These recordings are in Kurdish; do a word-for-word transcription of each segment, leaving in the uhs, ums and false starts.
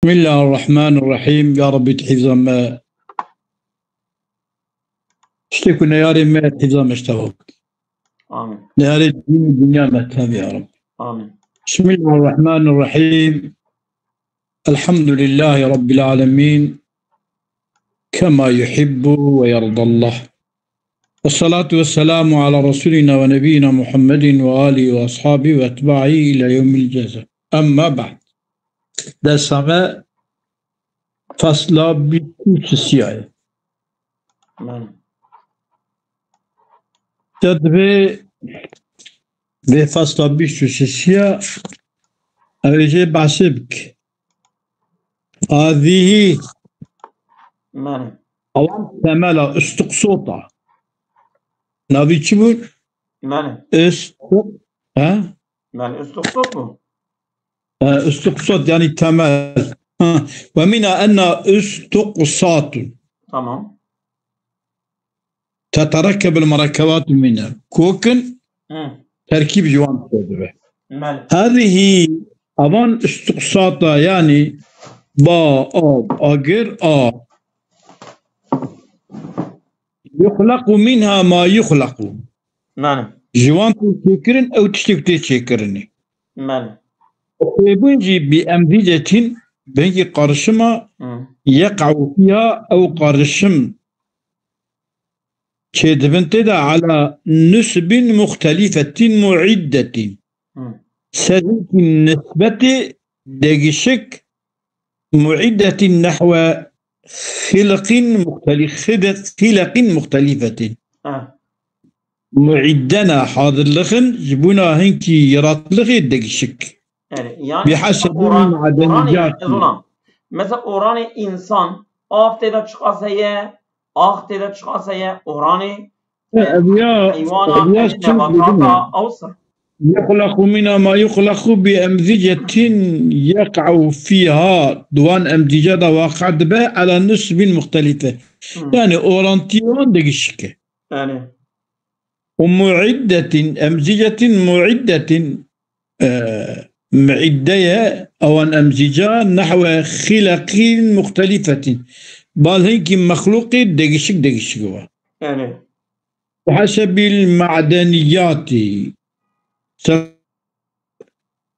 Bismillahirrahmanirrahim. Ya Rabbi, tu hîfza me. Tiştê ku neyarê me, hîfza me ji te bik. Amin. Neyarê dîn û dinya me tev, ya Rabbi. Amin. Bismillahirrahmanirrahim. Elhamdülillahi Rabbil alemin. Kema yuhibbu ve yerdallah. Ve salatu ve selamu ala Resulina ve Nebiyina Muhammedin ve alihi ve ashabi ve etbahi ila yevmil ceza. Emma ba'd. Dersa me fasla bîst û sisiya ye. Amin. Te divê vê fasla bîst û sisiya ew ê jê behsê bike. Hazîhî. Mane. Awan temela, istiqsota. Navî çi bû? Mane. Istiq-, he? Mane, istiqsot mu? E, istiqsot yani temel. Ha. Ve mina enna istiqsatun. Tamam. Teterekkebil merekkebatun mine. Kokin Hı. Terkîb ji wan dibe. Mel. Hevî avan istiqsata yani ba, ab, agir, a. Yuxlequ minha ma yuxlequ. Mel. Ji wan tê çêkirin ew tiştek tê çêkirinê. Mel. Têbûn jî bi emzîcetin bengî qarişima Hı. yeqe'u fiha ew qarişim çêdibin tê de ala nusbin muxtelîfetin mu'iddetin. Hı. Ser hinkî nisbetê degişik mu'iddetin nehwe xilqin muxtelî-, xide-, xileqin muxtelîfetin. Ha. Mu'iddena hazirlixin ji bûna hinkî yaratlıxê degişik. Yani, yani Bi hasebi oran-, oranê, madeniyatî. Ez ona. Mesela oranê insan, av tê de çiqas heye, ax tê de çiqas heye, oranê, Ev ya, heywana, ev ya ev çi nebata dedim ya. Awsa. Yuxlaqu mina ma yuxlaqu bi emzicetin yeq'u fiha. Di wan emzica da waqe dibe ala nisbin muxtelife. Hı. Yani orantî wan degişik e. Yani. Û mu'iddetin, emzicetin mu'iddetin, e, mu'idde ye, ewan emzica nehwe xileqin muxtelifetin. Bal hinkî mexluqê degişik degişik wa. Yani. Bi hesebil ma'deniyatî. Se-,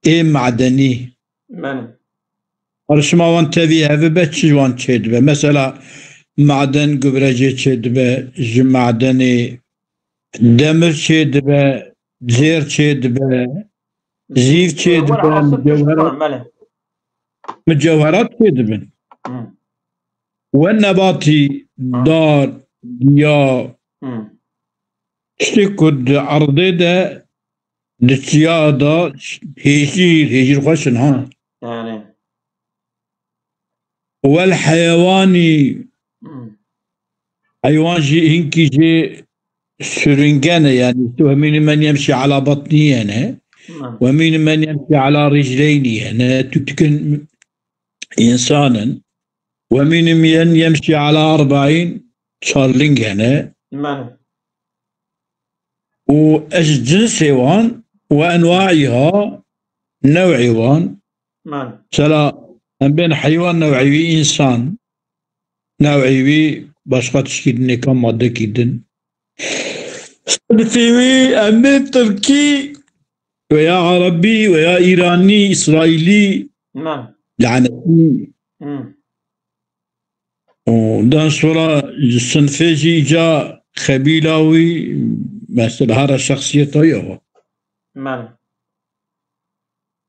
ê madenî. Yani. Qarişima wan tevî hevi be çi wan çêdibe. Mesela maden gubrecê çêdibe, ji madenê demir çêdibe, zêr çêdibe, zîv çêdibe, Wala asıl mücewherat, piştvan, mele. Mücewherat çêdibin. Hı. We nebatî, Hı. dar, giya, Hı. tiştê ku di erdê de, di çiya da hêjîr, hêjîr xweş in, ha. Yani. Wel heyewanî, Hmm. heywan jî hinkî jê sürüngen e, yani, tu hemînî men yemşî ala batnî yene, Hmm. ve hemînî men yemşî ala rîcleynî yene, tu dikin însan in, ve hemînî men yemşî ala erbaîn çarling hene. Hmm. Û ez cinsê wan ve enwaîha, new'ê wan, Mane. Mesela, em bên heywan new'î wî, însan new'î wî, başqa tişkî din, nêka maddekî din. Sinfê wî em bên tirkî veya erebî veya îranî, îsraîlî, Mane. lanetî. Hmm. Ondan sonra sinfê jî îca qebîla wî, mesela, hara şexsiyeta wî ew. Mane.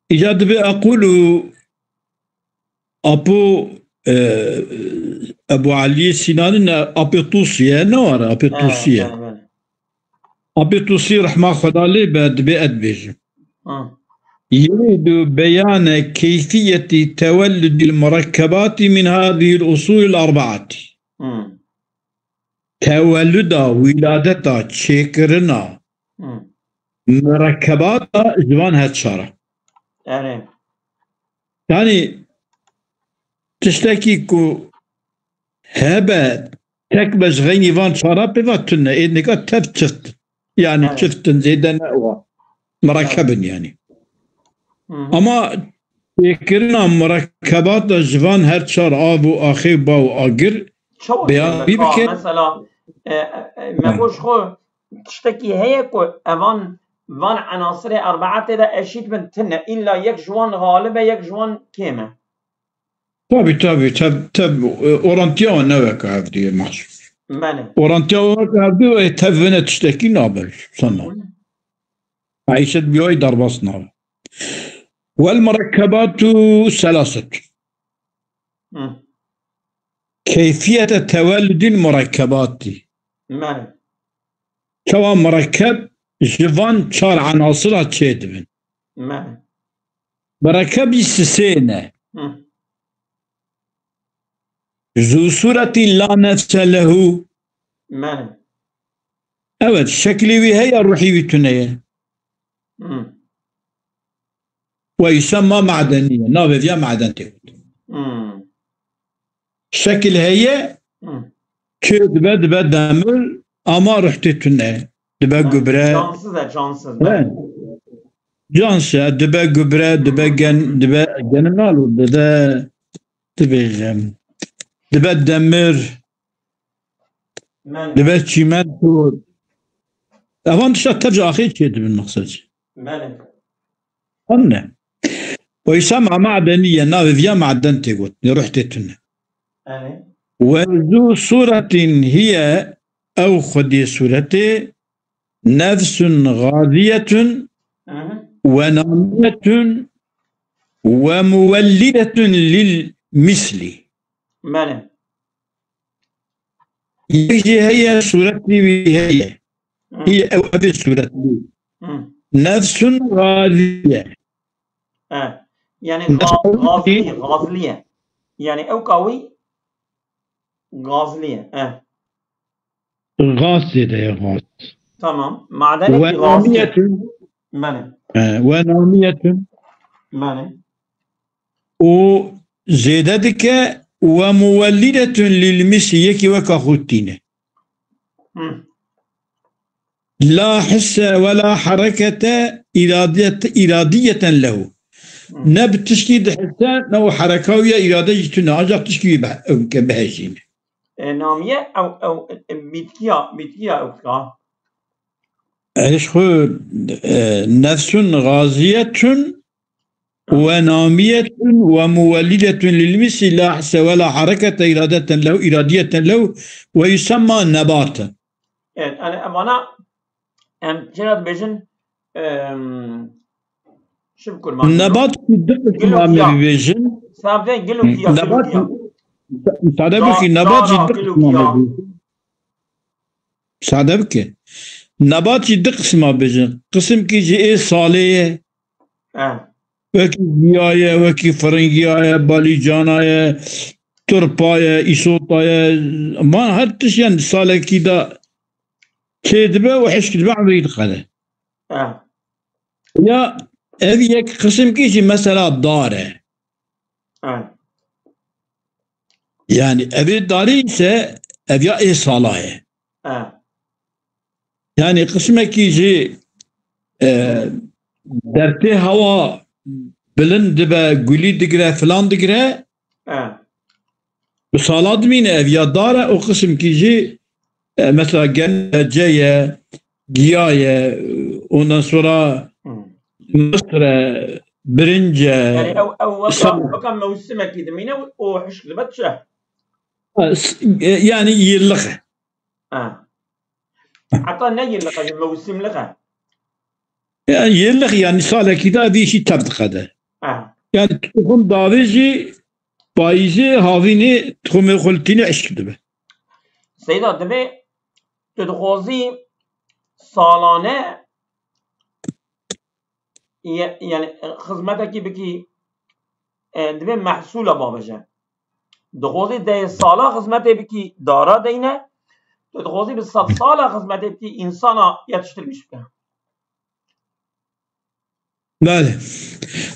Îca dibê eqûlu apo, e, Ebu Eliyê Sînanî ne, apê Tûsî ye, ne were, apê He, Tûsî ye. he, he. Apê Tûsî rehma Xweda lê be, dibê ez dibêjim. Ha. Yuridu beyane keyfiyeti tewelludil murekkebati min hadihil usulil arbaati. Hmm. Tewelluda, wîladeta, çêkirina Hmm. murekkebata ji van her çara. Erê. Yani tiştekî ku hebe tek be ji xeynî van çara pê ve tune, ê nika tev çift. Yani Evet. çift in, zêde ne wa. Murekkeb in yani. Hı hı. Ama Çêkirina murekkebata ji van her çar av û axê, ba û agir, Çawa beyan bî bike. Mesela, e, e, e, me got ji xwe tiştekî heye ku evan, van enasirê erbaa tê de eşît bin, tune. Îlla yek ji wan xalib e, yek ji wan kêm e. Tabii, tabii. Tev, tev, e, orantiya wan ne weke hevdî ye mahsûs. Belê. Orantiya wan weke hevdî ye, tev vine tiştekî nabe sana. Hı. Maîşet bi wê derbas nabe. Wel murekkebatu selaset. Hı. Keyfiyete tewelludil murekkebati. Belê. Çawa murekkeb ji van çar enasira çêdibin. Belê. Murekkebî sisê ne. Hı. Zu suretî la nefse lehu. Belê. Evet, şeklî wî heye, ruhî wî tune ye. Hı. Ve yusemma ma'deniye. Navê viya maden tê got. Hı. Şekil heye, Hı. çê dibe, dibe demir, ama ruh tê tune. Dibe Ha, gübre. Cansız e, cansız. He. Cansız e, dibe gübre, dibe gen, dibe genim nalo, dibe, dibêjim. Dibe demir, Belê. dibe çîmento. Evan tişta tev ji axê çê dibin, mexsed. Belê. Anne. Oysa ma ma'deniye, navê viya maden tê got, ruh tê tune. Evet. Ve zu suretin hiye, ew xwediyê suretê, nefsun gaziyetun Hı hı. ve namiyetun ve muvellidetun lil misli. Belê. Yek jî heye, suretî wî heye. Hı. Hî ew evê suretî. Hı. Nefsun gaziye. He. Yani Nefsun ga-, gazliye, gazliye. Yani ew kawî gazliye. He. Gaz zêde ye, gaz. Tamam. Madenekî Ve gazliye. namiyetun. Belê. He, ve namiyetun. Belê. û zêde dike, "Ve muvellidetun lil misi", yekî weka xwe tîne. Hı. "La hisse ve la harekete iradiyet-, iradiyeten lehu." Hı. Ne bi tişkî dihisse, ne û hereka wî ya, îrade jî tune, ancak tişkî wî be-, ew ke bihejîne. E, namiye ew, ew, e, bitkiya, bitkiya ew ka. Eş xwe, e, nefsun gaziyetun Ve namiyetun ve muvellidetun lil misi la hisse ve la harekete iradeten lehu, iradiyeten lehu ve yusemma nebaten. Evet, yani emana em çira dibêjin, em, şiv kurban. Nebat ki di qisma me bibêjin. Sabde gil û giya, gil û giya. Müsaade bikî, nebat ki di qisma me bibêjin. Müsaade bikî. Nebat ki di qisma bêjin. Qisim ki ji ê salê ye. Ha. Wekî giya ye, wekî firingiya ye, balîcana ye, turpa ye, îsota ye. Ma her tişt, yani, salekî de çê dibe û hişk dibe, emrî dixele. Ha. Ya ev yek qisimkî jî mesela dar e. Ha. Yani evê darî ise ev ya ê sala ye. Ha. Yani qismekî jî, e, dertê hewa bilind dibe, gulî digire, filan digire. E. Bi sala dimîne, ev ya dar e, o qismkî jî, e, mesela gence ye, giya ye, ondan sonra Hmm. mısır e, birinc e. Yani ew, ew weka, sa- weka mewsimekî dimîne û hişk dibe çi? E, s-, e, yani yıllık e. Ha. Heta ne yıllık e, mewsimlik e. Ya, yıllık yani salekî de vî işî tev diqede. Ha. Yani tuxum davê jî payîzê havînê tuxumê xwe li tînê eşk dibe. Seyda, divê tu dixwazî salane ye-, yani, e, xizmetekî bikî, e, divê mehsûla babije. Dixwazî deh sala xizmetê bikî, dara deyne, tu dixwazî bi sed sala xizmetê bikî, însana yetiştirmiş bike. Belê.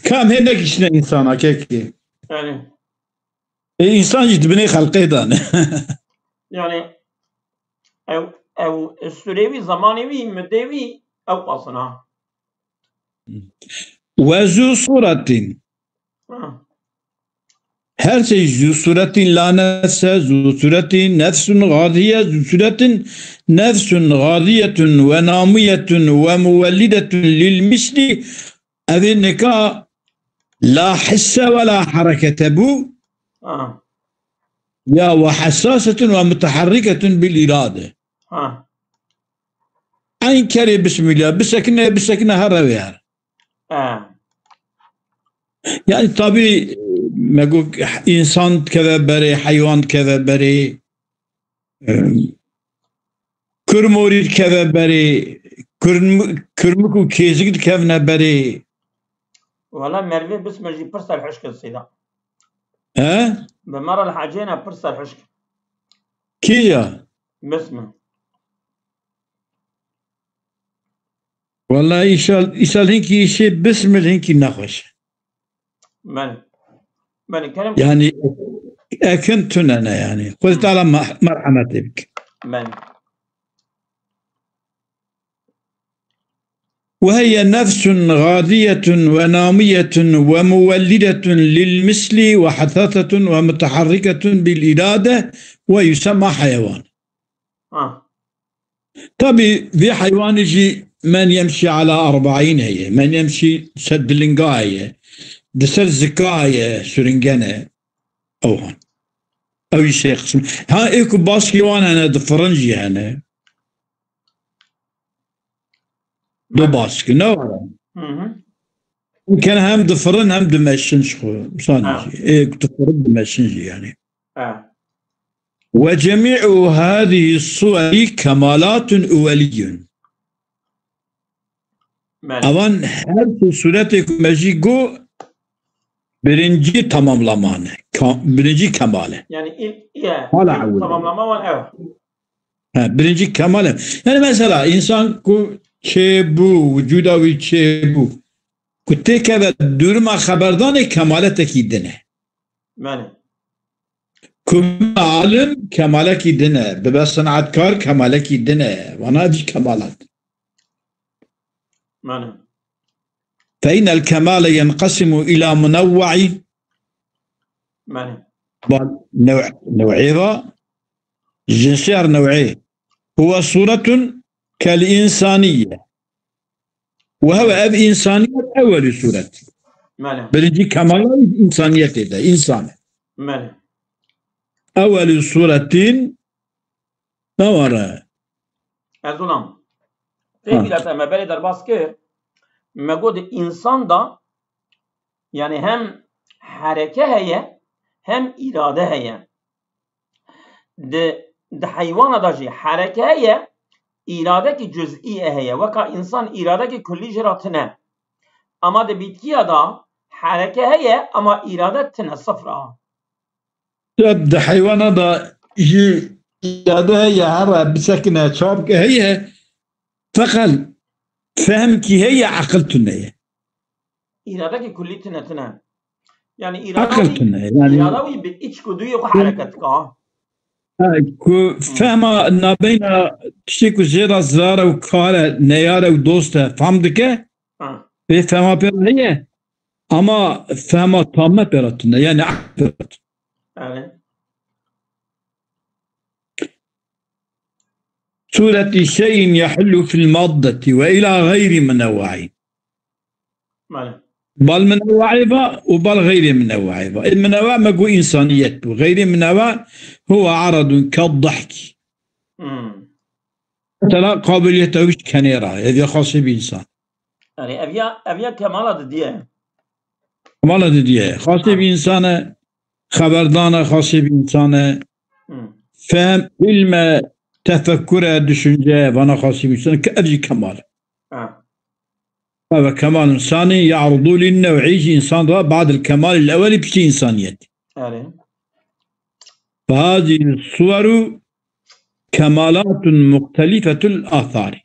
Kam hê nekişine însana kekê. Yani. E, însan jî di binê xelqê de ne. Yani, ew, ew, sürê wî, zamanê wî, müddê wî, ew qasina. Ve zu suretin. Ha. Her şey zu suretin la nefse, zu suretin nefsun gadiye, zu suretin nefsun gadiyetun ve namiyetun ve muvellidetun lil misli. Evê nika la hisse ve la harekete bu. Ha. Ya ve hessasetun ve mutaharriketun bil irade. Ha. Eyn kerê bismillah, bisekine, bisekine her rewê her. Ha. Yani tabi, me got, insan dikeve berê, heywan dikeve berê, e, kurmorî dikeve berê, kurm-, kurmik û kêzik dikevine berê. Wala mervê bismil jî pir serhişk e Seyda. He? Bi me re li hecê ne pir serhişk. Kî ya? Bismil. Wala îşal, îşal hinkî îşê bismil hinkî nexweş. Belê. Belê, kerem. Yani ekin tune ne yani. Xwedê Teala meh-, merhametê bike. Belê. Ve hiye nefsun gadiyetun ve namiyetun ve muvellidetun lil misli ve hasasetun ve mutaharriketun bil irade ve yusemma heywan. Ha. Tabi vê heywanê jî men yemşî ala erbaîn heye, men yemşî ser dilinga heye, di ser zika heye, sürüngen e. Ew han. Ew jî sê qism. Ha, ê ku baskê wan hene, difirin jî hene. Du baskî, ne were? Hı hı. Mumkin hem difirin hem dimeşin ji xwe. Misan Ha. jî. Ê ku difirin dimeşin jî yani. Ha. Ve cemî'u hâzihi suweri kemalatun uweliyun. Belê. Evan her ku suretê ku me jî got, birincî tamamlaman e. Ka-, birincî kemal e. Yani ilk, ya, Hala ilk ewil. Tamamlama wan ev. Ha, birincî kemal e. Yani mesela insan ku çêbû, wicûda wî çêbû, ku têkeve duruma xeberdanê kemaletekî din e. Belê. Ku alim kemalekî din e, bibe sinetkar kemalekî din e. Vana jî kemalat. Belê. Fe innel kemale yenqesimu ila munewwe'î. Belê. Bal new-, new'ê va, jinsê her new'ê. Huwe suretun kel insaniye. Ve hewe ev insaniyet ewelî suret. Belê. Birinci kemala insaniyetê de, insan e. Belê. Ewelî suretin ne were? Erzulam. Ha. Tevî de me berê derbas kir. Me got di insan da, yani hem hereke heye, hem îrade heye. Di, di heywana de jî hereke heye, îradekî cuz'î heye. Weka însan îradekî kullî jê re tune. Ama di bîtkiya de hereke heye, ama îrade tune, sifr a. Di heywana de jî îrade heye, here bisekine, çavke heye, feqet fehmkî heye, eqil tune ye. Îradekî kullî tune tune. Yani îrada Eqil wî, tune, yani îrada wî bi iç ku duyê xwe hereket ka. Ha, ku Hı. fehma nabeyna tiştê ku jê re zirar e û kar e, neyar e û dost e, fam dike. Ha. Vê fehma pê re heye. Ama fehma tam me pê re tune, yani eql pê re tune. Evet. Sureti şeyin yahullu fil maddeti ve ila gayri munevve'in. Belê. Bal munevve'ê va û bal xeyrê munevve'ê va. Ê munevve me got însaniyet bû. Xeyrê munevve huwa aradun kad dahki. Hmm. Mesela qabiliyeta wî kenê re. Ev ya xasê bi însan. Yani ev ya, ev ya kemala didiye. Kemala didiye. Xasê bi însan e, xeberdana xasê bi însan e. Hmm. Fehm, ilme, tefekkure, düşünce, vana xasê bi însan e. Ev jî kemal e. Ha. Ve kemalun sani ya'rudu lin nev'i, jî însan da ba'dil kemalil eweli piştî însaniyet. Erê. Ve hazihi suveru kemalatun muhtelifetul athari.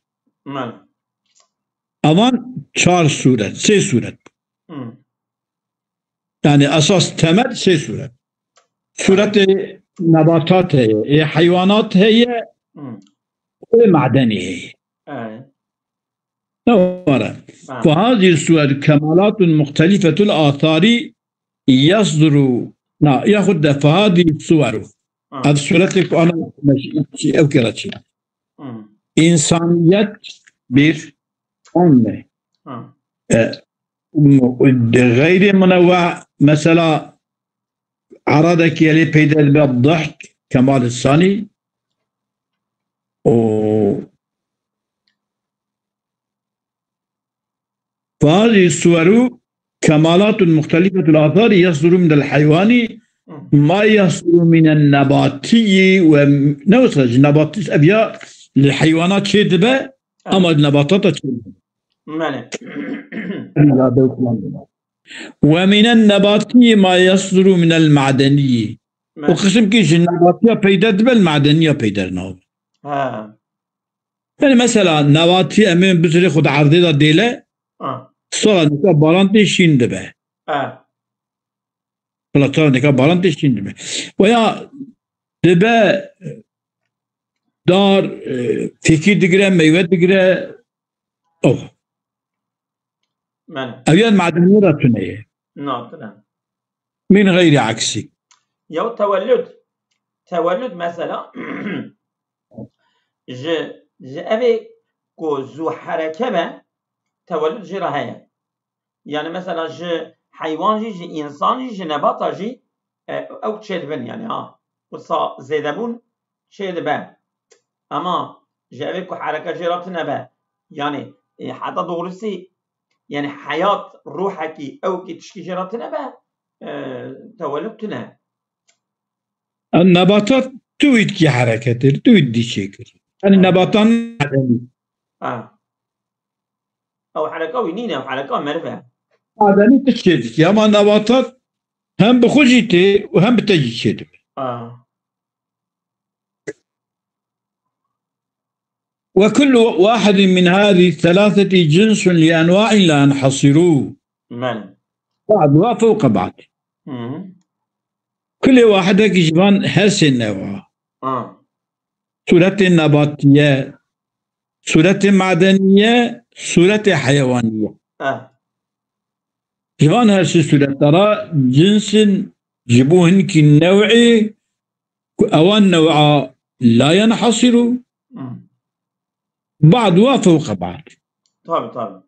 Belê. Evan çar suret, sê suret. Hmm. Yani esas temel sê suret. Suretê nebatat heye, ê heywanat heye, Hmm. ê madenê heye. Evet. Ne were? Ha. Ve hazihi suver kemalatun muhtelifetul athari yasduru, na, yaxud de fehadî suweru. Ha. Ev suretê ku ana meş-, ew kira çi? Hı. İnsaniyet bir, an mı? Ha. E, mu-, de gayri munevve, mesela, aradaki yeri peyder be dahk, kemal sani. O فهذه الصور كمالات مختلفة الآثار يصدر من الحيوان ما يصدر من النباتي و ne wisa ji nebatî ev ya li heywana çê dibe ama li nebatata çê dibe. Mele. Ve minen nebatî ma yasduru minel madenî. Û qisimkî ji nebatiya peyda dibe, li madeniya peyda nabe. Ha. Yani mesela nebatî em ê bizirê xwe di erdê de dêle, ha, sora nika baran tê şîn dibe. Ha. Bila sora nika baran tê şîn dibe. Veya dibe dar, e, fêkî digire, meywe digire. Oh. Mele. Ev yan madenî ra tune ye. Na, tune. Min gayri aksi. Ya tewellud. Tewellud mesela ji, ji evê ku zû hereke be, tewellud jê re heye. Yani mesela ji heywan jî, ji însan jî, ji nebata jî, e, ew çêdibin yani ha. Wisa zêdebûn çêdibe. Ama ji evê ku hereke jê re tune be. Yani, e, heta doğrusu, yani heyat, ruhekî, ewkî tişkî jê re tune be, e, tewellud tune. Nebatat tu îtkî hereketê, tu îtkî çêkir. Yani nebatan madenî. Ha. Ew hereka wî nîne, ew hereka meriv e. Madenî tu çê dikî, ama nebatat hem bi xwe jî tê û hem bi te jî çê dibe. Ha. وكل واحد من هذه الثلاثة جنس لأنواع لا ينحصر. Mele. بعضها فوق بعض. Hı hı. Kulê wahidekî ji van her sê newa. Ha. Sûretê nebatiye, sûretê madenî ye, sûretê heyewanî ye. Eh. Ji van her sê sûreta re cinsên ji bo hinkî new'ê ku ewan new'a la yenhasiru, hmm, ba'duha fewqa ba'd. Tabii, tabii.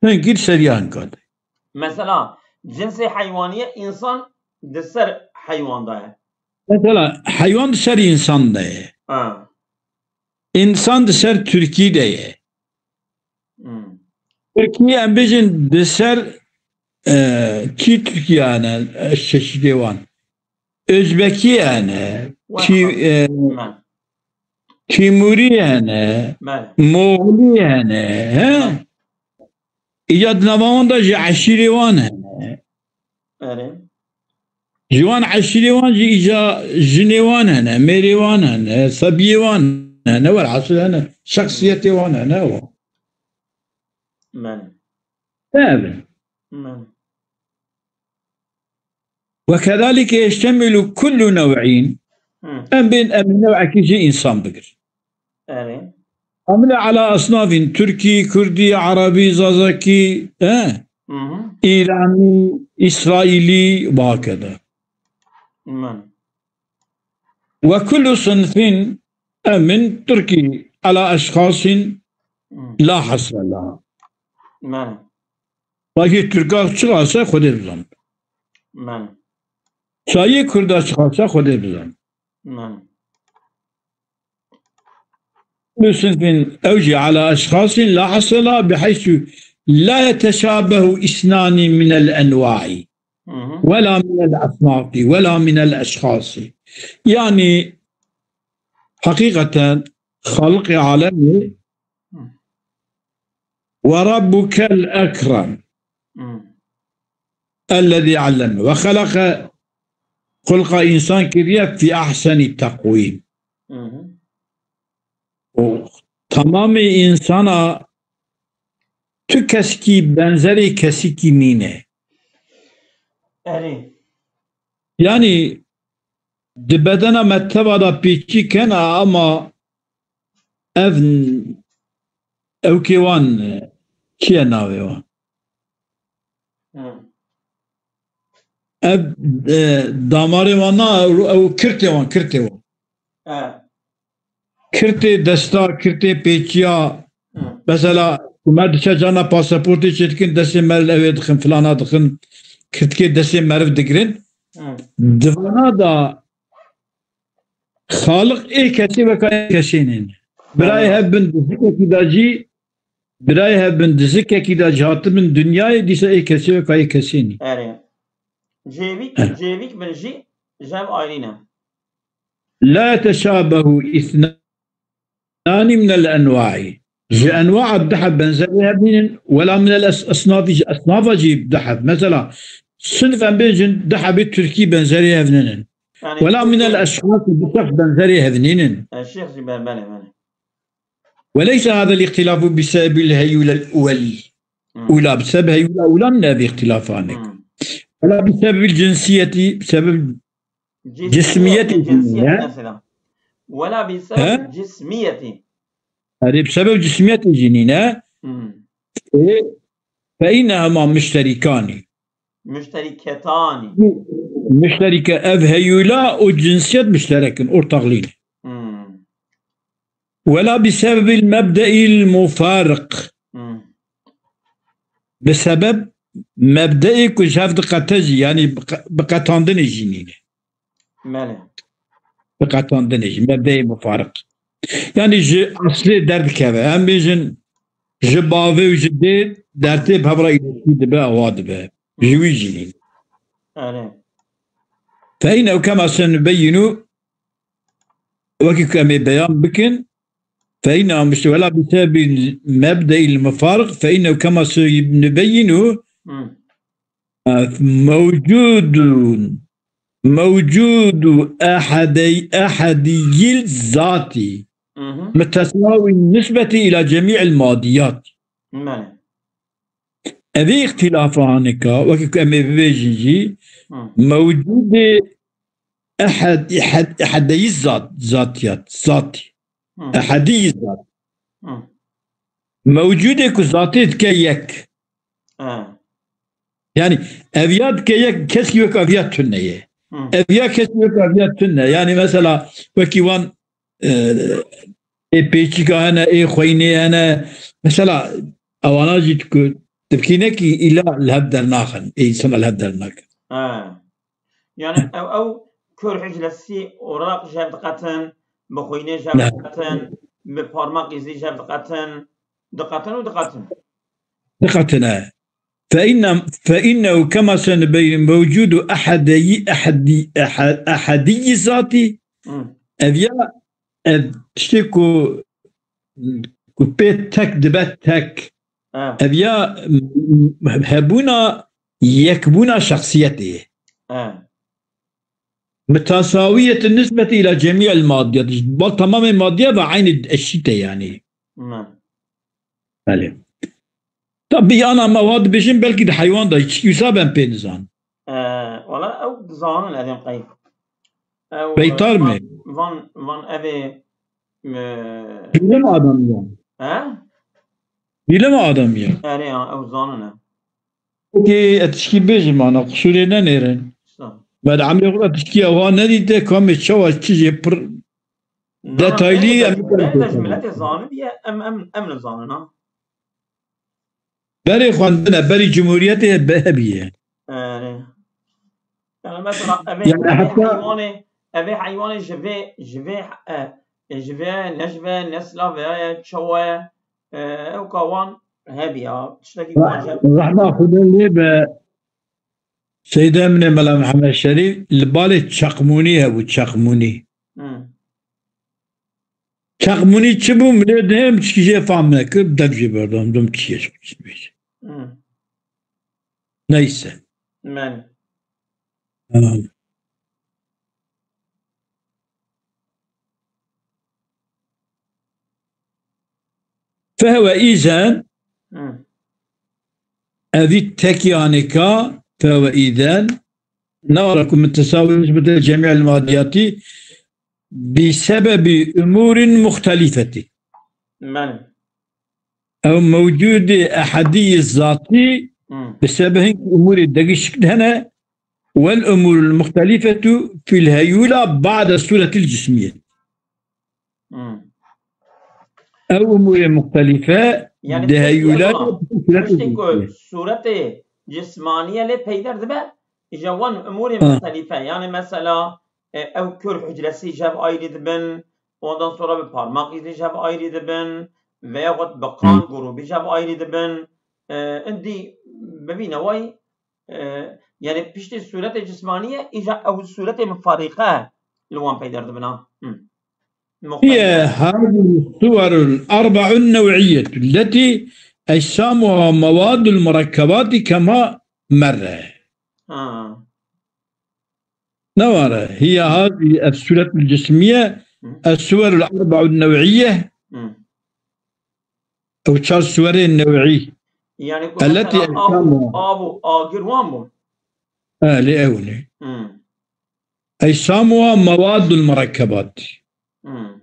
Hinkî li ser ya hinka de. Mesela cinsê heywaniyê însan di ser heywan de ye. Mesela heywan di ser însan de ye. Ha. Însan di ser Tirkî de ye. Hmm. Tirkî em bêjin di ser, e, kî Tirkiye hene, e, çeşidê wan. Özbekî hene, Wa- Tî-, e, Me. Tîmûrî hene, Me. Moxlî hene, he? Me. Îca di nava wan de jî eşîrê wan hene. Erê. Ji wan eşîrê wan jî îca jinê wan hene, mêrê wan hene, sebiyê wan hene, welhasil hene, şexsiyetê wan hene, ew. Me. Tabii. Me. وكذلك يشتمل كل نوع. Hı. Em bên em new'ekî jî însan bigir. Erê. Amile ala asnafin, Tirkî, Kurdî, Erebî, Zazakî, he? Hı hı. Îranî, Îsraîlî, ve hakeza. Min. Ve kullu sinfin emin Tirkî ala eşxasin Hı. la hasre laha. Min. Wekî Tirka çiqas e Xwedê bizan. Min. Çayê Kurda çiqas e Xwedê bizan. Min. Kullu sinfin ew jî ala eşxasin la hasre laha biheysu la yeteşabehu isnani minel enwa'i. Hı hı. Wela minel asnafi, wela minel eşxasi. Yani, hakikaten Xaliqê alemê Hı. ve Rabbukel Ekrem. Hı. Ellezî alleme ve xeleqe, xulqa însan kiriye fî ahsenî teqwîm. Hı hı. Û temamê însana tu kesikî benzerê kesikî nîne. Erê. Yani di bedena me teva da pêçî kena ama ev ewkê wan çi ye navê wan? Hı. ev, e, damarê wan na, ew, ew kirtê wan, kirtê wan. E. Kirtê desta, kirtê pêçiya. Hı. Mesela, ku me diçe carna pasaportê çêdikin, destê me li ewê dixin, filana dixin, kirtikê destê meriv digirin. Hı. Di vana da Xaliq ê kesê weka ê kesê nîn. Birayê Hı. hev bin di zikekî de jî, birayê hev bin di zikekî de jî hatibin dinyayê, dîsa ê kesê weka ê kesê nîn. Erê. Cêvîk, Hı. cêvîk bin jî jev ayrî ne. La yeteşabehu îthnani minel enwaî. Ji enwaa dihef benzerê hev nînin, wela minel es-, esnafî, ji esnafa jî dihef. Mesela, sinf em bêjin dihefê Tirkî benzerê hev nînin. Yani Wela minel eşxasî dihef benzerê hev nînin. E, Şêx jî ber-, belê, belê. Weleyse hadel îxtîlafu bi sebebil heyûlel uwel. Hmm. Ula bi sebeb heyûla ula min ev îxtîlafanik. Hmm. Wela bi sebebil cinsiyetî, bi sebeb Cismiyet, Cismiyetê cinsiyet jî ne? Mesela. Wela bi sebeb He? cismiyetî. Erê, bi sebeb cismiyetê jî nîne. Hmm. Ê, fe innehuma muşterîkanî. Muşterîketanî. Muşterîke ev heyûla û cinsiyet muşterek in, ortaxlî ne. Hmm. Wela bi sebebil mebdeil mufariq. Hmm. Bi sebeb mebdeê ku ji hev diqete jî, yanî bi qe-, bi qetandinê jî nîne. Belê. Bi qetandinê jî, mebdeê mufariq. Yanî ji eslê derdikeve. Em bêjin ji bavê û ji dê dertê bi hev re îlişkî dibe, awa dibe. Ji wî jî nîne. Erê. Fe innehu kema senubeyinu Wekî ku em ê beyan bikin, fe innehu muşte-, wela bi sebebil mebdeil mufariq, fe innehu kema senubeyinu, Hmm. e, mewcudun, mewcudu ehedey-, ehediyil zatî, Mhm. mutesawin nisbeti ila cemî'il madiyat. Belê. Evê îxtîlafa hanika, wekî ku em ê bibêjin jî, Hı. mewcudê ehed-, ehed-, ehedeyî zat-, zatiyat, zatî. Hı. Ehedî zat. Hı. Mewcudê ku zatê dike yek. Ha. Yani, ev ya dike yek, kes wek ev ya tune ye. Hı. Ev ya kes wek ev ya tune. Yani, mesela, wekî wan e, ê pêçîka hene, ê xweynê hene. Mesela, ewana jî ku tifkînekî îla li hev dernaxin, ê însana li hev dernakin. Ha. Yani ew, ew kör hiclesî oraq ji hev diqetin, bi xweynê ji hev Ne. diqetin, bi parmaqî zî ji hev diqetin, diqetin û diqetin. Diqetine. Fe inne, fe innehu kema senubeyyin mewcudu ehedeyî, ehedî, ehe-, ehediyî zatî. Hı. Ev ya, ev tiştê ku, ku pê tek dibe tek. Ha. Ev ya, m-, m-, hebûna yekbûna şexsiyetê. Ha. Mutasawiyetin nisbeti ila cemî'il madiyat. Bal tamamê madiyat ve aynî eşît e yani. Hı. Belê. Tabî ana me wa dibêjin belkî di heywan de çi wisa ben pê nizan. Ee, wala ew dizanin ez êm qey. Ew, Beytar van, mı? van, van evê, e, Bilim adamı ya. He? Bilim adamı ya. Erê ya, ew zanin e. Okey, ez tişkî bêjim ana, qusûrê nenêrin. Sağ ol. Me di emrê xwe de tişkî ewa nedîte, kamê çawa çi jê pir Na, na, Detaylî belê, em belê, bikarin belê, pêşî. Miletê zanibiye, em, em, em nizanin, ha. Berê xwendine, berî cumhuriyetê be-, hebiye. Erê. Yani mesela evê, Yani evê heta heywanê, evê heywanê ji vê, ji vê, e, e, ji vê, ne ji vê, ne silav vê ye, çawa ye, e, ew ka wan hebiya, tiştekî Re-, wan jeb. Rehma Xwedê lê be, Seyda min ê Mela Mihemed Şerîf, li balê çeqmûnî hebû, çeqmûnî. Hmm. Çeqmûnî çi bû? Milê dihê min çikî jê fam nekir, dev jê berdam, dom çi ye, çi bêjim. Hmm. Neyse. Men. Ha. Fehwe îzen, Hmm. Evî tekî anêka, fehwe îzen, nara ku min tesawir nisbete cemî el madiyatî, bi sebebi umûrin muxtelîfetî. Belê. Ew mewcûdê ehedî yê zatî Hmm. bi sebebi hinkî umûrê degişik de hene والأمور المختلفة في الهيولة بعد الصورة الجسمية. Hmm. Ew umurê muxtelife Yani di piştî heyûla, piştî ku suretê cismaniye lê peyder dibe, îja wan umurê muxtelife. Yani mesela, e, ew kör hucresî ji hev ayrî dibin, ondan sonra bi parmak îzî ji hev ayrî dibin, veyahut bi qan grûbî ji hev ayrî dibin. E, indî bibîne way, e, yani piştî suretê cismaniye, îja ew suretê mufarîqe li wan peyder dibin ha. Hı. هي هذه الصور الأربع النوعية التي أجسامها مواد المركبات كما مر. Ha. Ne var? هي هذه الصورة الجسمية، Hı. الصور الأربع النوعية. Hı. Ew çar suwerê newî. Yani ku التي mesela av, أجسامها. Av û agir wan bûn. Lê ew ne. Hı. أجسامها مواد المركبات. Hmm.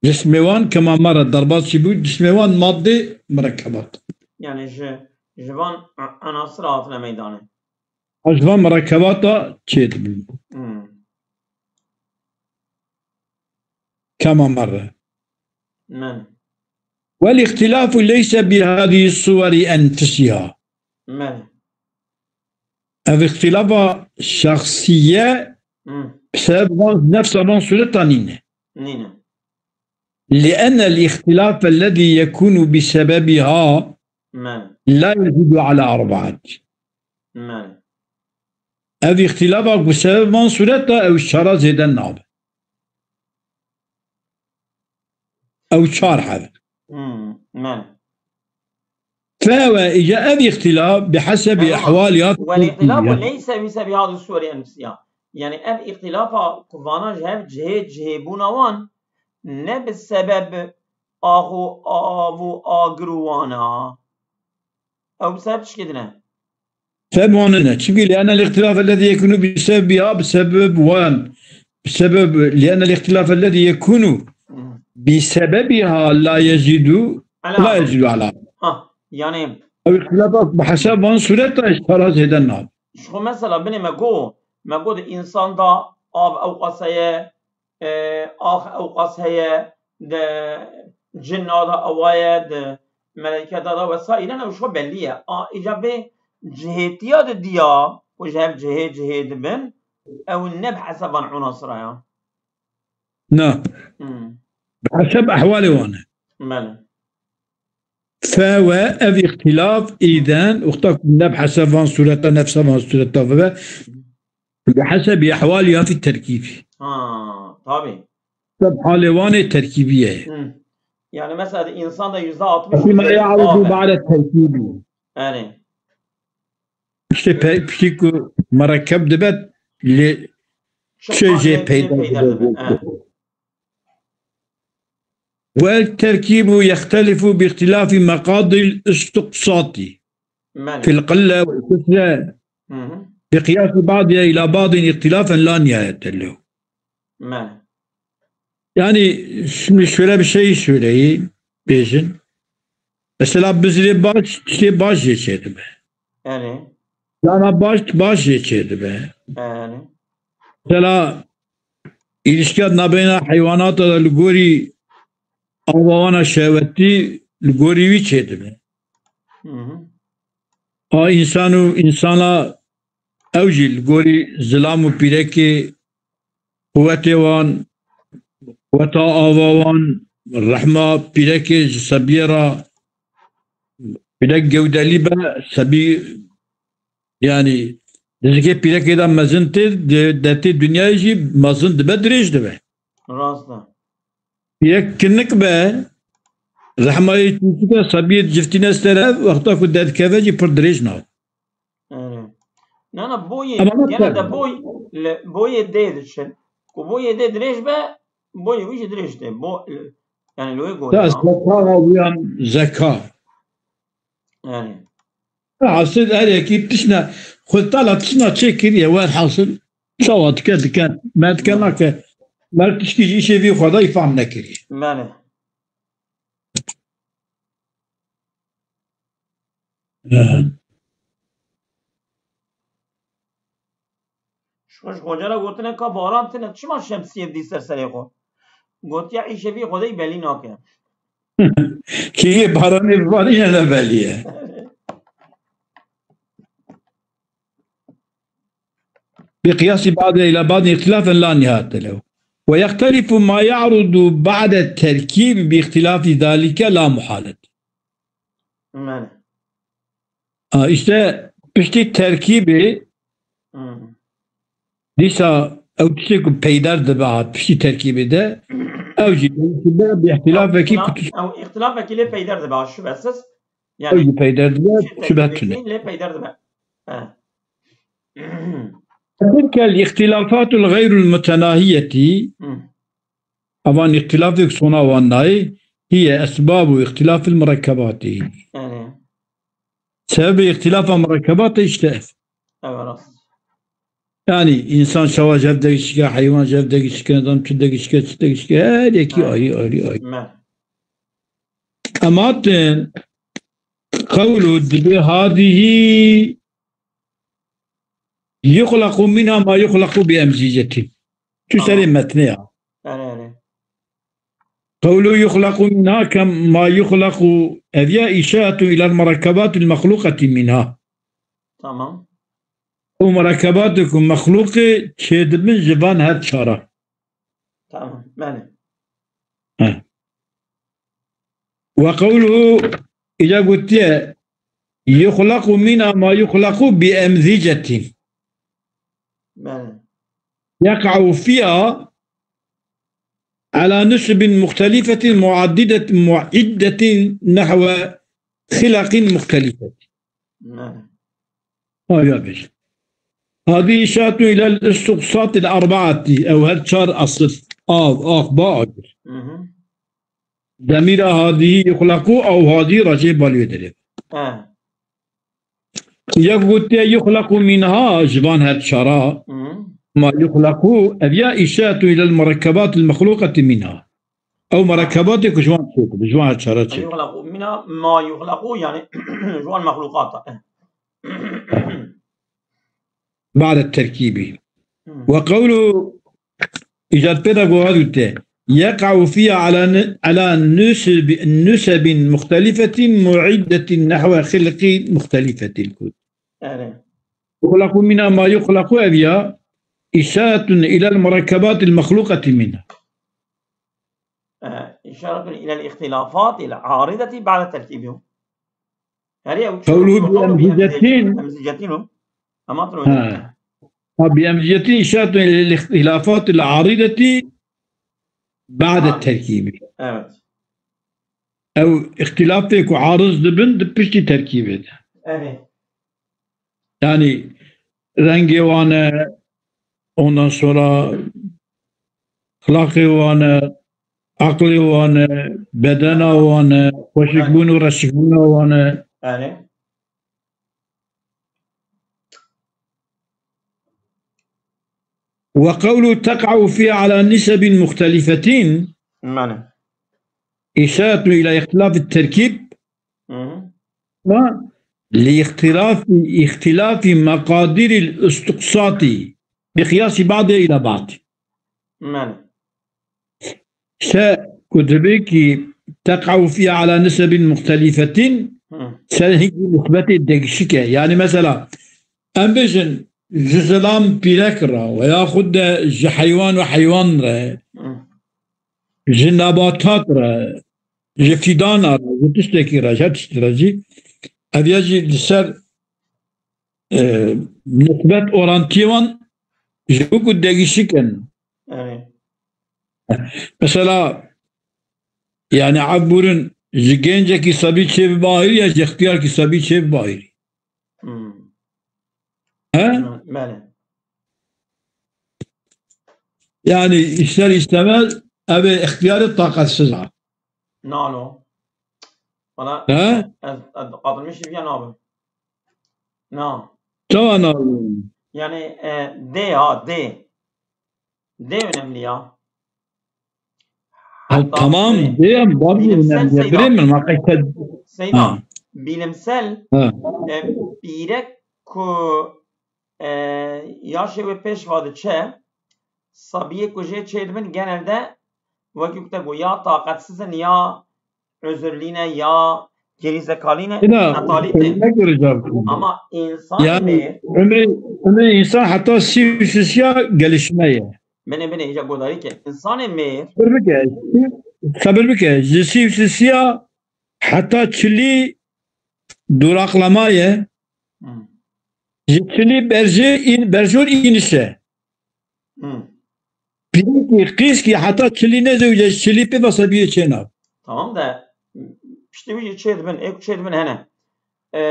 Cismê wan kema me re derbas çî bû, cismê wan madde murekkebat. Yani ji, ji van a-, anasir hatine meydanê. Ji van murekkebata çê dibin. Hmm. Kema me re. Men. والاختلاف ليس بهذه الصور أنفسها. Men. Ev îxtilafa şexsiye Hmm. bi sebeb van, nefsa van sureta nîne. Nîne. لأن الاختلاف الذي يكون بسببها Men. لا يزيد على أربعة. Men. Ev îxtilafa ku sebeb van sureta ew çara zêde nabe. Ew çar heb. Hmm, men. Fewe îca ev îxtilaf bi hesebî ehwal ya والاختلاف ليس بسبب هذه الصور النفسية. Yani ev îxtilafa ku vana ji hev cihê cihê bûna wan ne bi sebeb ax û av û agir û wana. Ew bi sebeb tişkê din e. Sebeb wan ne. Çimkî لأن الاختلاف الذي يكون بسببها، bi sebeb wan. Bi sebeb, لأن الاختلاف الذي يكون Hmm. بسببها لا يزيد، Ala. لا يزيد على. Ha, yani Ew îxtilafa bi hesab van sureta çara zêde nabe. Ji xwe mesela binê me got, me got di însan da av ew qas heye, e, ax ew qas heye, di cinna da ewa ye, di meleketa da wesaîre ne, ew ji xwe bellî ye. A, îca vê cihêtiya di diya, ku ji hev cihê cihê dibin, ew ne bi hesab van unasira ya. Na. Hmm. Bi hesab ehwalê wan e. Belê. Fewe ev îxtilaf îden, wexta ku ne bi hesab van sureta, nefsa van sureta bibe, bi hesebî ehwalî ya fî terkîbî. Ha, tabii. Seb halê wan ê terkîbî ye. Hı. Yani mesela insan da yüzde altmış Fîma ya'rudu ba'de terkîbî. Yani. Piştî pe-, piştî ku merekeb dibe, lê çi jê peyda dibe. والتركيب يختلف باختلاف مقادير الاستقساط في القلة والكثرة بقياس بعضها إلى بعض اختلافا لا نهاية له. Yani, şimdi şöyle bir şey söyleyeyim, bêjin. Mesela bizirê baş, tiştê baş jê çêdibe. Erê. Cana baş, baş jê çêdibe. Erê. Mesela, îlişkiya nabeyna heywanata da li gorî ava wana şehwetî li gorî wî çêdibe. Hı hı. A însan û însana ew jî li gorî zilam û pîrekê, quwetê wan, quweta ava wan, rehma pîrekê ji sebiyê re, pîrek gewdelî be, sebî, yanî di zikê pîrekê de mezin tê, di dertê dinyayê jî mezin dibe, dirêj dibe. Rast e. Pîrek kinik be, rehma yê çûçik e, sebiyê ciftîne ser ev, wexta ku derdikeve jî pir dirêj nabe. Erê. Na, na, boyê, Ama gene de boy, li, boyê dê diçin. Ku boyê dê dirêj be, boyê wî jî dirêj tê. Bo-, yani li wê gorî. Ta zeka wa wiyan zeka. Yani. Hasil her yekî tişna, xwe tala tişna çê kiriye, wer hasil çawa dike, dike. Me dike nake. Mer tişkî jî îşê vî xwe da îfam nekiriye. Belê. Ee, Roj xoca re gotine ka baran tine, çima şemsiyê dî ser serê xwe? Gotiye, îşevî Xwedê belî nake. Kî yê baranê bibarîne ne belî ye. بقياس بعضها إلى بعض اختلافا لا نهاية له. ويختلف ما يعرض بعد التركيب باختلاف ذلك لا محالة. Belê. Ha, işte piştî terkîbê Hmm. dîsa ew tiştê ku peyder dibe hat piştî terkîbê de ew jî dewî dibe bi îhtilafekî Îhtilaf- ku tişt Ew îhtilafekî lê peyder dibe, şübhesiz. ew jî peyder dibe Şey, şübhe terkîbekî tune. Lê peyder dibe. He. تلك الاختلافات الغير المتناهية Hmm. Evan îxtilafek sona wan nayê, hiye esbabu îxtilafil murekkebati. Yani, Sebebi îxtilafa murekkebata işte ev. evet, rast. Yani insan şewa jev degişike, heywan jev degişike, adam çi degişike, çi degişike, her yekî Evet. ayrı ayrı ayrı. Me. Ematin qewlu dibi hadihi yuxlaqu minha ma yuxlaqu bi emzicetin. Tu serê Tamam. metnê ya. Yani, yani. Qewlu yuxlaqu minha kema yuxlaqu ev ya îşaretun ilal murekkebatil mexluqati minha. Tamam. Ew murekkebatê ku mexluqê çêdibin ji van her çara. Tamam. Belê. He. Ve qewluhu îca gotiye yuxlaqu minha ma yuxlaqu bi emzicetin. Belê. يقع فيها على نسب مختلفة معددة معدة نحو خلق مختلفة. Belê. Ayrı bir. هذه إشارة إلى الاستقصاة الأربعة أو her çar asıl. Av, ax, ba, agir. Hı hı. Demîra hadihi yuxlaqu ew hadihi racê baliyê derê. He. Yek gotiye yuxlaqu minha ji van her çara. Hı hı. Ma yuxlaqu ev ya îşaretun ilal murekkebatil mexluqati minha. Ew murekkebatê ku ji wan çêdibe, ji wan her çara çêdibe. Yuxlaqu mina ma yuxlaqu yani ji wan mexluqata. Ba'de terkîbî. Ve qewlu îcad pê de goha dûte. Yeqa'u fiha ala n-, ala nusbi-, nusebin muxtelifatin mu'iddetin nehwe xilqi muxtelifatil kut. Yani. Yuxlaqu mina ma yuxlaqu ev ya işaretun ilal murekkebatil mexluqati minha. E, işaretun ilal ihtilafatil arideti ba'de terkîbî. Herî ew Qewluhu çi- bi emzicetin. Emzicetin o. Ama Ha. Ha, bi emzicetin işaretun ilal ihtilafatil arideti ba'de Ha. terkîbî. Evet. Ew îxtilafê ku ariz dibin di piştî terkîbê de. Evet. Yani rengê wan e, ondan sonra xilaqê wan e, aqlê wan e, bedena wan e, xweşikbûn û reşikbûna wan e. Yani. Ve qewlu teqa'u fiha ala nisebin muxtelifatin Mane. işaretun ila ihtilafit terkîb Hı hı. ve li ihtilafi, ihtilafi meqadiril istiqsati bi qiyasi ba'diha ila ba'd. Mane. Şe ku dibê ki teqa'u fiha ala nisebin muxtelifatin Hı. ser hingî nisbetê degişik e. Yani mesela em bêjin ji zilam pîrek re veya xud de ji heywan û heywan re, Hı. ji nebatat re, ji fîdana re, ji tiştekî re, ji her tiştî re jî ev ya jî li ser, e, nisbet orantiyê wan ji bo ku degişik in. Evet. Mesela yani ev burin ji gencekî sebî çê bibe ayrî ya ji ixtiyarkî sebî çê bibe ayrî. Hı. He? Mane. Yani ister istemez ev ixtiyarê taqetsiz ha. Nano. Bana He? ez, ez katılmış bir yan abi. Na. Tamam abi. Yani e, D ha D. D önemli ya. Ha, Hatta tamam, şey, diyem, bazı bilimsel önemli. Seyda. Bilemem, hakikaten. Seyda, Ha. bilimsel Ha. e, pîrek ku e, yaşê wê pêş ve diçe, sabiyê ku jê çêdibin genelde wekî ku te got ya taqetsiz in ya uzurlî ne ya gerîzekalî ne, Ina, hetalî tê. Kelime göre cevap veriyor. Ama insanê Yani, mêr, ömrü, ömrü insan hatta sî û sisiya gelişme ye. Binê, binê, îca godarî ke. Însanê mêr Sabir bike, sabir bike. Ji sî û sisiya heta çilî duraklama ye. Hmm. Ji çilî berjê, în-, berjor îniş e. Hmm. Pîrekî qîskî heta çilî nezewce, çilî pê ve sabiyê çêna. Tamam de, piştî wî jî çê dibin, ê ku çê dibin hene. E,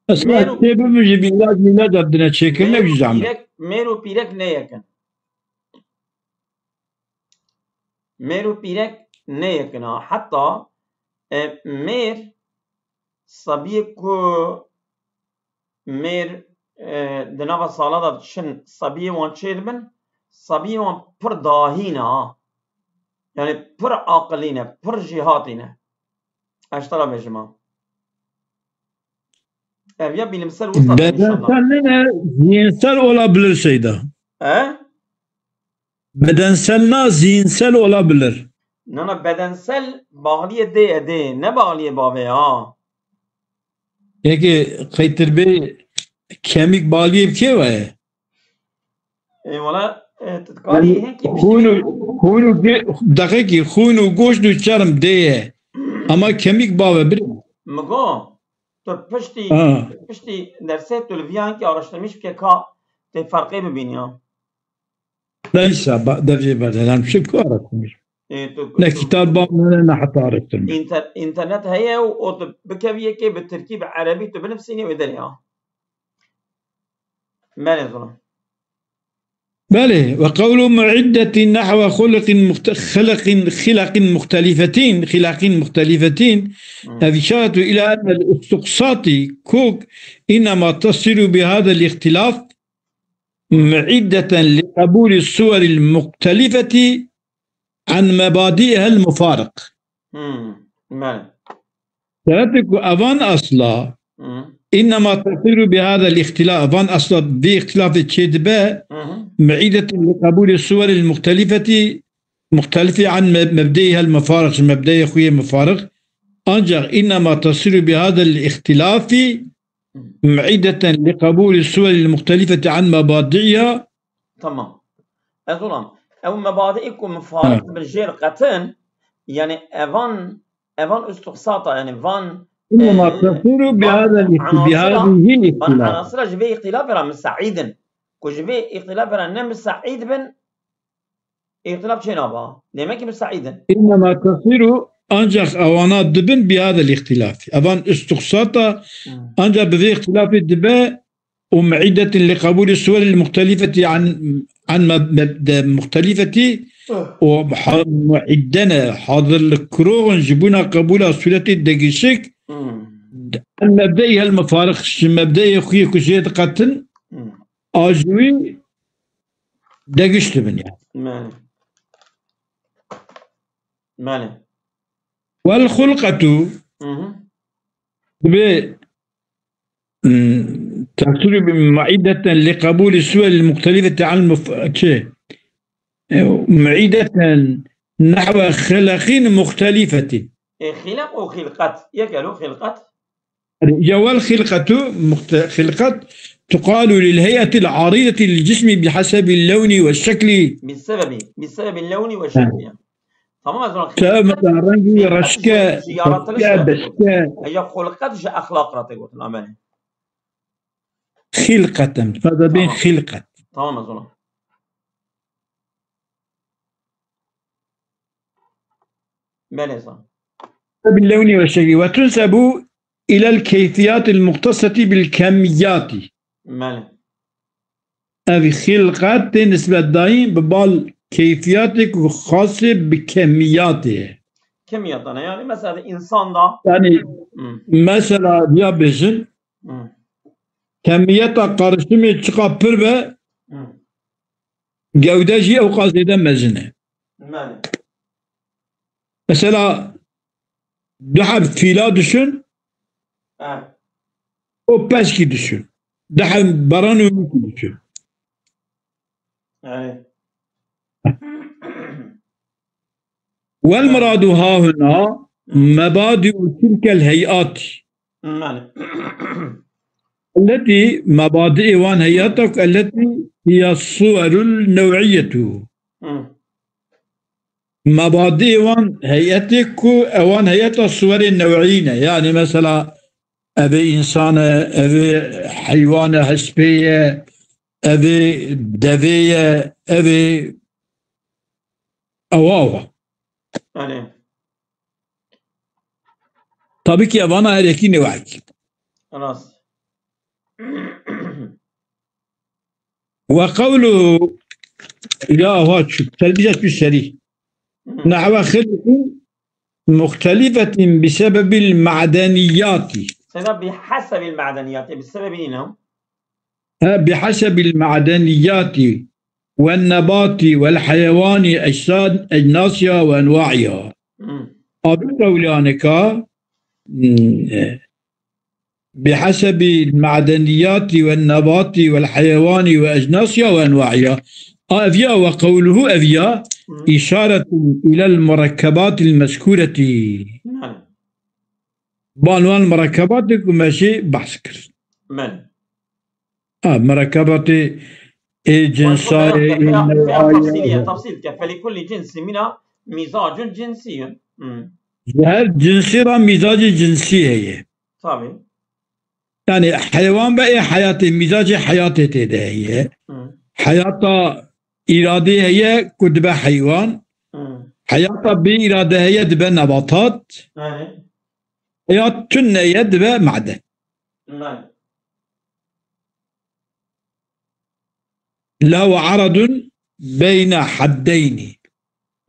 Mesela mêr û tê bibin jî bi îlac mîlac dine çêkirin, ne mêr û jî zahmet. Pîrek, mêr û pîrek ne yek in. Mêr û pîrek ne yek in ha. Heta, e, mêr, sabiyê ku mêr, e, di nava sala de diçin, sabiyê wan çêdibin, sabiyê wan pir dahî ne ha. Yani pir aqilî ne, pir jêhatî ne. Ez ji te re bêjim ha. Ev ya bilimsel wisa de inşallah. Bedensel ne, zihinsel olabilir şeyda. He? Bedensel na, zihinsel olabilir. Na, na, bedensel bağliyê dê ye, dê, ne bağliyê bavê ha. Peki, qeytir bê kemik bağliyê bi kê ve ye? E, wala, e, tu dikarî Yani, hinkî piştî xûn û, xûn û ge-, deqekî, xûn û goşt û çerm dê ye. Ama kemik bavê birê. Migo, tu piştî, Ha. Piştî dersê tu li viya hinkî araştirmiş bike ka tê ferqê bibînî ya. Neyse, ba-, devê berdelen bir şey ku araştirmiş. E, tu, Ne tu, kitab bab ne, ne heta araştirmiş. Inter-, internet heye û o tu bikevî yekê bi tirkî, bi erebî tu binivsînî wê derê ya. Belê, zilam. Belê. Ve qewlu muiddetin nehwe xuliqin muhte-, xiliqin, xilaqin muxtelifatin, xilaqin muxtelifatin. Hmm. Ev işaretu ila ennel istiqsati kok innema tasiru bi hadel ihtilaf muiddeten li qebuli suweril muxtelifeti an mebadihel mufariq. Hmm. Belê. Şertê ku evan asla Hmm. innema tesiru bi hadel ihtilaf, evan asla vê ihtilafê çêdibe, Hı hı. muidetin li qebûlê suweril muxtelifetî, muxtelifî an me-, mebdeyî hel mufariq, ji mebdeyê xwe yê mufariq. Ancak innema tesiru bi hadel ihtilafî Hı. muideten li qebûlê suweril muxtelifetî an mebadiya. Tamam. Ez olam. Ew mebadiî ku mufariq Ha. dibin jêr qetin, yani evan Evan istiqsata, yani van, Innema e, tesiru van bihadel ihti-, anasira, bihadihi van ihtilaf. Anasira ji vê ihtilafê re misaîd in. Ku ji vê ihtilafê re ne misaîd bin, ihtilaf çê naba. Demek ki misaîd in. Innema tesiru, ancak ewana dibin bihadel ihtilaf. Evan istiqsata, Hmm. ancak bi vê ihtilafê dibe, û muîdetin li qebûlî suweril muxtelîfetî an, an me-, mebde muxtelîfetî Hmm. û ha-, muîdene hazirlikirok in ji bona qebûla sûretê degişik Hmm. an mebdeî hel mifariq ji mebdeyê xwe yê ku jê diqetin Hmm. a ji wî degiş dibin yani. Mane. Mane. Wel xulqetu Hı hı. dibê تقترب معدة لقبول السور المختلفة عن المف-، çi? E, معدة نحو خلق مختلفة. E, xilq û xilqet. Yek el o xilqet. Ya wel xilqetu, muxte-, xilqet, تقال للهيئة العارضة للجسم بحسب اللون والشكل. Bi sebebi, bi sebebi lewni ve şekli. Tamam, ez ona Te mesela rengî xilqet reşke, ji yaratılış xilqe, de beşke. Ya xulqet ji exlaq re tê gotin, amelî. Xilqet em, feda bên Tamam. xilqet. Tamam, ez ona. Belê, zan. باللون والشكل، وتنسب إلى الكيفيات المختصة بالكميات. Belê. Ev xilqet tê nisbet dayîn bi bal keyfiyatê ku xasê bi kemiyatê ye. Kemiyatane, yani mesela insan da Yani Hmm. mesela ya bêjin, Hmm. kemiyeta qarişimê çiqa pir be, Hmm. gewde jî ew qas zêde mezin e. Belê. Mesela du heb fîla düşün, Ha. o peşkî düşün. Daha baran û mumkin diçe. Erê. والمراد ها هنا مبادئ تلك الهيئات. Belê. التي مبادئ wan heyata ku التي هي الصور النوعية. Hı. Mebadî wan heyetê ku ewan heyeta suwerê new'î ne. Yani mesela evê însan e, evê heywan e, hespê ye, evê devê ye, evê ewa wa. Belê. Tabii ki evana her yekî new'ekî. Rast. وقوله، ya ha çû, telbîza çû serî. Hı. نحو خلق مختلفة بسبب المعدنيات. Sena بحسب المعدنيات, بسبب nîne. Ha, بحسب المعدنيات والنبات والحيوان أجساد-، أجناسها وأنواعها. Hı. Abi qewlaneka, hmm, e, بحسب المعدنيات والنبات والحيوان وأجناسها وأنواعها. A, ev ya, وقوله, ev ya, Hı. إشارة إلى المركبات المذكورة. Belê. Ban wan murekkebatê ku me jê behs kir. Belê. Ha, murekkebatê ê cinsayê, ê new'ayê. Tefsîl, tefsîl ke, فلكل جنس منها مزاج جنسي. Hı. Ji her cinsê re mîzacê cinsî heye. Tabii. Yani heywan be ê heyatê, mîzacê heyatê tê de heye. Hı. Heyata îradê heye ku dibe heywan. Hı. Heyata bê îrade heye dibe nebatat. Hı. Heyat tune ye dibe maden. Hı. له عرض بين حدين.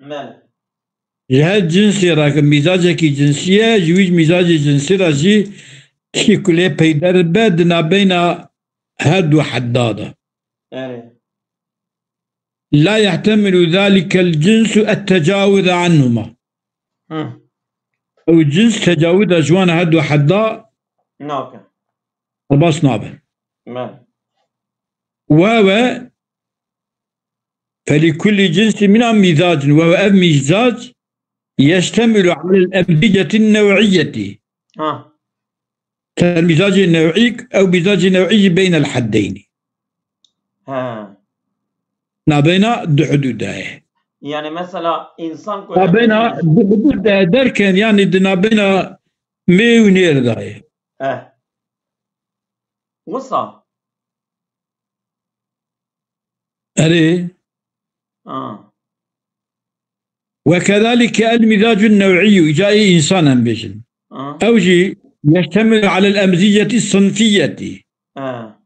Belê. Ji her cinsê re ku mîzacekî cinsî ye, ji wî mîzacê cinsî re jî tiştê ku lê peyder dibe di navbeyna her du hedda de. Erê. لا يحتمل ذلك الجنس التجاوز عنهما. Hı. Ew cins tecawuza ji wan her du hedda Nake. Bas nabe. Belê. Wewe فلكل جنس منها مزاج. Wewe ev mîzac يشتمل على الأمزجة النوعية. Ha. Ser mîzacê new'î, ew mîzacê new'î jî بين الحدين. Ha. Nabeyna du hudû de ye. Yani mesela insan ku Nabeyna du hudû de derken yani di nabeyna mê û nêr de ye. Eh. Wisa. Erê. Ha. وكذلك المزاج النوعي, îca ê însan em bêjin. Ha. Ew jî يشتمل على الأمزجة الصنفية. Ha.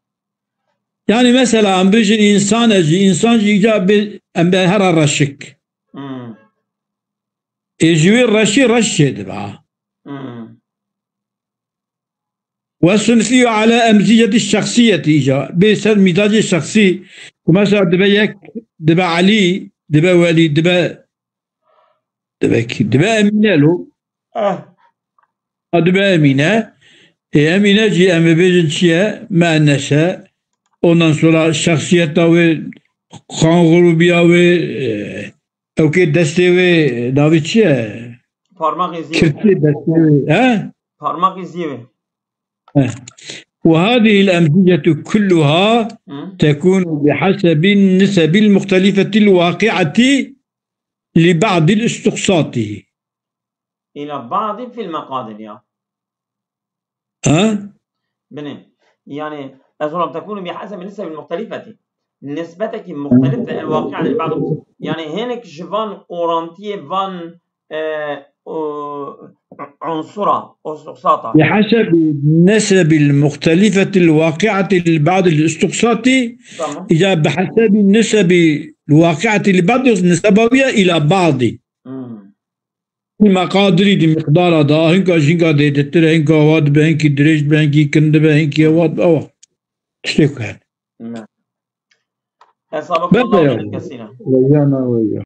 Yani mesela em bêjin însan e jî, însan jî îca bê, em bê hera reşik. Hmm. Ê ji wê reşî reş çêdibe. Hmm. والصنفي على أمزجة الشخصية îca. Bê ser mîzacê şexsî. Ku mesela dibe yek, dibe Elî, dibe Welî, dibe, dibe kî? Dibe Emîne lo. Ah. Ha, dibe Emîne. Ê Emîne jî em ê bêjin çi ye? Muennes e. Ondan sonra şexsiyeta wê, qan grûbiya wê, e, Ew kê destê wê navê çi ye? Parmaqê zî wê. Kirtê destê wê, he? Parmaqê zî wê. He. وهذه الأمزجة كلها Hı? تكون بحسب النسب المختلفة الواقعة لبعض الاستقساط. إلى بعض في المقادير ya. Ha? Binê. Yani, ez olam tekunu bi hasebi nisebil muhtelifeti. Nisbetekî muhtelif de el waqi'a lil ba'd. Yani, hinek ji van qorantiyê van, e, o, unsura, o suxsata. بحسب النسب المختلفة الواقعة لبعض الاستقساط. Tamam. إذا بحسب النسب الواقعة لبعض النسبوية إلى بعض. Hmm. Meqadirî di miqdara da, hinka jinka dêdetir, hinka awa dibe, hinkî dirêj dibe, hinkî kin dibe, hinkî awa dibe, awa. Tiştê ku hene. Ne. Hesaba Bes kullanmıyor ya. Kesine. Veyana, veya.